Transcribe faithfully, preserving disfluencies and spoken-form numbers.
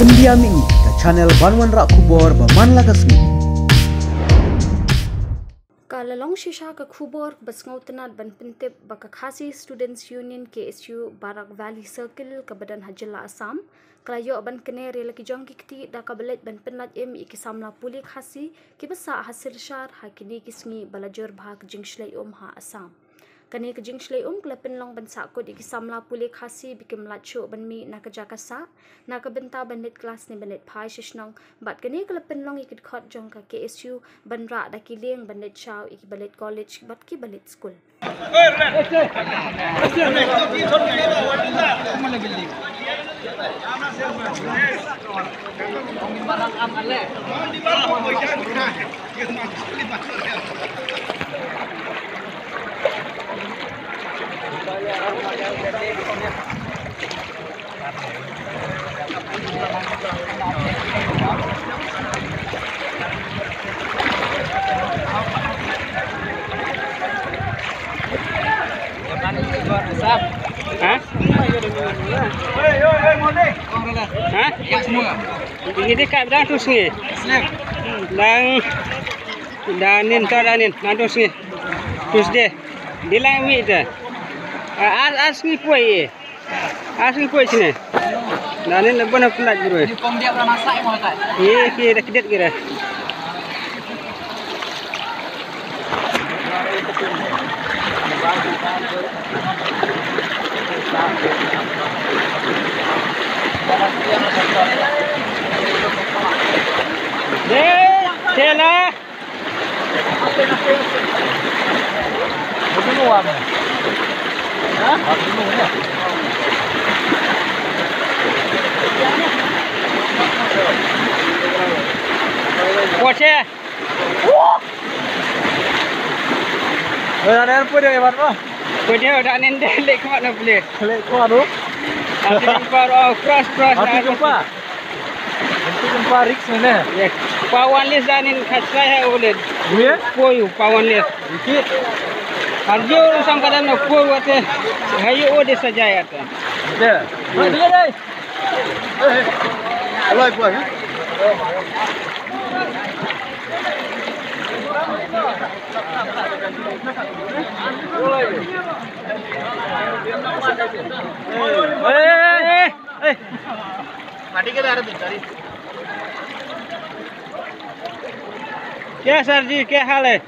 India Mini, ka channel ban wanrah khubor ba man la ka sngi. Ka la long shisha ka khubor ba sngewtynnat ban pyntip ba ka Khasi Students Union K S U Barak Valley Circle kaba don ha jylla Assam ka la ïoh ban kner ïa la ki jong ki kti da kaba leit ban pynlait im ïa ki samla pule Khasi kiba sah ha Silchar ha kine ki sngi ba la jur bha ka jingshlei um ha Assam. Kane ka jingshlei um ka la pynlong ban sahkut ïa ki samla pule Khasi ba kim lait shuh ban mih na ka jaka sah na ka bynta ban leit klas ne ban leit phai sha shnong. Bad kane ka la pynlong ïa ki dkhot jong ka K S U ban rah da ki lieng ban leit shaw ïa kiba leit college bad kiba leit skul. Ha? Ha? Ini dia kat dah tu sini. Dang danin, tau danin, nandu sngi. Tuesday. Bilang mi te. As as sngi poi ye. As sngi poi sini. Danin lebih nak pelat bro. Ini pom dia pernah masak yang makan. Ye ki dah kedet kira. Deh, Stella. Wacha. Oi, ada apa dia, Iwan, mah? Ko dia dah nende lek mat na boleh. Lek kuat tu. Aku jumpa, oh, cross, cross. Aku jumpa. Itu jumpa Rick sana. Yes. Pawan lis danin khat sai ha ulin. Iya? Koyu pawan lis. Iki. Arjo usang kadang na koyu ate. Hayu ode sajaya ate. Iya. Iya, iya. Alai buah, ya? Eh, eh, eh. Mati ke darah tu, cari. क्या सर जी, क्या हाल है?